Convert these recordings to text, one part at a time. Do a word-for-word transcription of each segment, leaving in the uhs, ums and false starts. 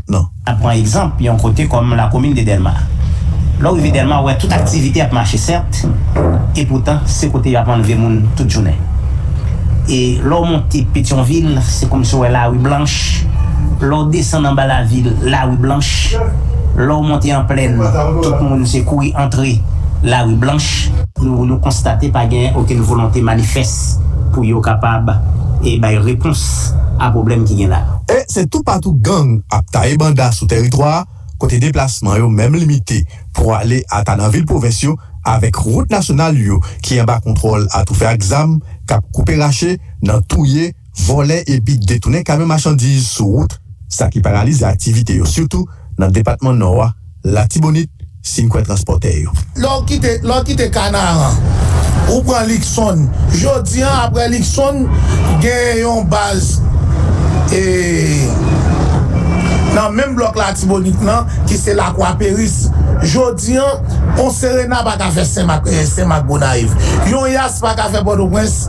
nan. N ap pran egzanp yon kote kòm lakomin de Dèlma. Lè w rive Dèlma, w wè tout aktivite ap mache, sèt, epoutan, se kote y ap anlve moun tout jounen. E lè w monte Petyonvil, se kòmsi w wè lari blanch. Lè w desann anba lavil, lari blanch. Lè w monte an plèn, tout moun se kouri antre lari blanch. Nou, nou konstate pa gen okenn volonte manifès pou yo kapab e bay repons a pwoblèm ki gen la. E se toupatou gang ap taye banda sou tèritwa a, kote deplasman yo menm limite pou ale ata nan vil pwovens yo, avèk wout nasyonal yo ki anba kontwòl atoufè ak zam k ap koupe rache nan touye, vòlè epi detounen kamyon machandiz sou wout, sa ki paralize aktivite yo, sitou nan depatman Nò a, Latibonit, si n kwè transpòtè yo. Lè w kite, lè w kite Kanaran, ou pran Likson. Jodi an, apre Likson, gen yon baz, e, nan menm blòk Latibonit nan, ki se Lakwa Peris. Jodi an, yon Serena pa ka fè Senmak, e, Senmak Gonayiv. Yon Yas pa ka fè Pòtoprens,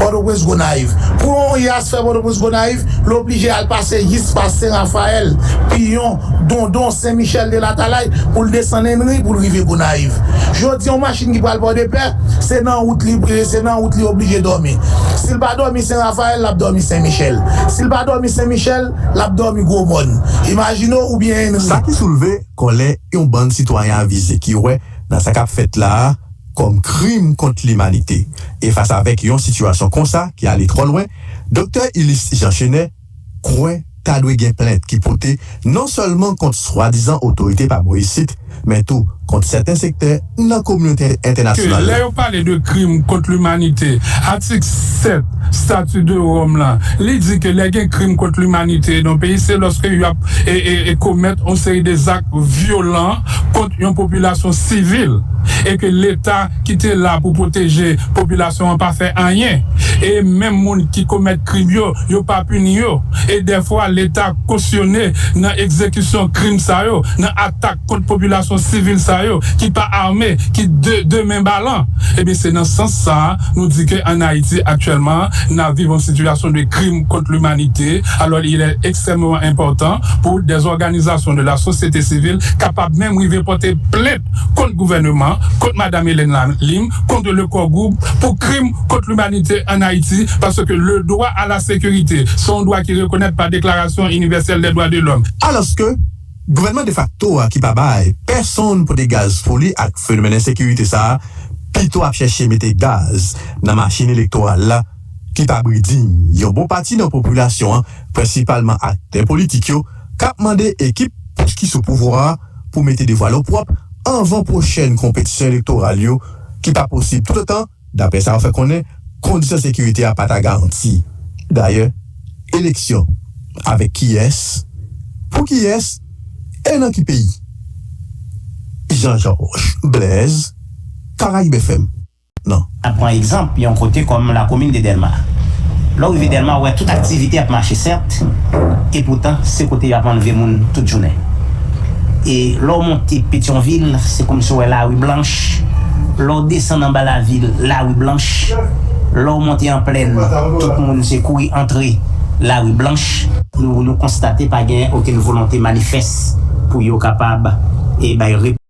Pòtoprens Gonayiv. Pou yon Yas fè Pòtoprens Gonayiv, l oblije al pase jis pa Sen Rafayèl, Piyon, Dondon, Sen Michèl de Latalay, pou l desann Enri, pou l rive Gonayiv. Jodi an, yon machin ki pral Pòdepè, se nan wout li, se nan wout li oblije dòmi. Si l pa dòmi Sen Rafayèl, l ap dòmi Sen Michèl. Si l pa dòmi Sen Michèl, l ap dòmi Gwomòn. Imajine w, oubyen Enri. Sa ki soulve kòlè yon bann sitwayen avize ki wè nan sa k ap fèt la a kòm krim kont limanite. E fas avèk yon sitiyasyon konsa ki ale twò lwen, Doktè Ulysse Jean Chenet kwè ta dwe gen plent ki pote non sèlman kont swadizan otorite pa bò isit, men tou kont sèten sektè nan kominote ke entènasyonal lè la. Yo pale de krim kont limanite, atik sèt Stati de Wòm la, li di ke lè gen krim kont limanite nan peyi, se lòske y ap e, e, e komèt yon seri de zak vyolan kont yon popilasyon sivil, e ke Leta ki te la pou pwoteje popilasyon an pa fè anyen. E menm moun ki komèt krim yo, yo pa pini yo. E dèfwa, Leta kosyone nan egzekisyon krim sa yo, nan atak kont popilasyon sivil sa yo, ki pa ame, ki de, de men balan. Ebyen, se nan sans sa a, nou di ke ann Ayiti, aktyèlman, n ap viv yon sitiyasyon de krim kont limanite. Alors, il est extrêmement important pour des organisations de la société civile kapab menm rive pòte plent kont gouvèneman, kont Madam Hélène Lim, kont le Core Group pou krim kont limanite ann Ayiti, paske le droit à la sécurité, se yon dwa ki rekonèt pa Deklarasyon Inivèsèl dè Dwa de Lòm. Alòske, gouvènman defakto a ki pa bay pèsonn pote gaz pou li ak fenomèn ensekirite sa a, pito ap chèche mete gaz nan machin elektoral la, ki pa bri diy yon bon pati nan popilasyon an, prensipalman aktè politik yo, k ap mande ekip ki sou pouvwa a pou mete devwa l opwòp anvan pwochèn konpetisyon elektoral yo, ki pa posib toutotan, daprè sa yo fè konnen, kondisyon sekirite a pa ta garanti. Dayè, eleksyon avèk kiyès, pou kiyès e nan ki peyi? Jean Georges Blaise, Caraïbes F M. Non. N ap pran egzanp yon kote kòm lakomin de Dèlma. Lè w rive Dèlma, w wè tout aktivite ap mache, sèt, epoutan, se kote y ap anlve moun tout jounen. E lè w monte Petyonvil, se kòmsi w wè lari blanch. Lè w desann anba lavil, lari blanch. Lè w monte an plèn, tout moun se kouri antre lari blanch. Nou, nou konstate pa gen okenn volonte manifès pou yo kapab e bay repons.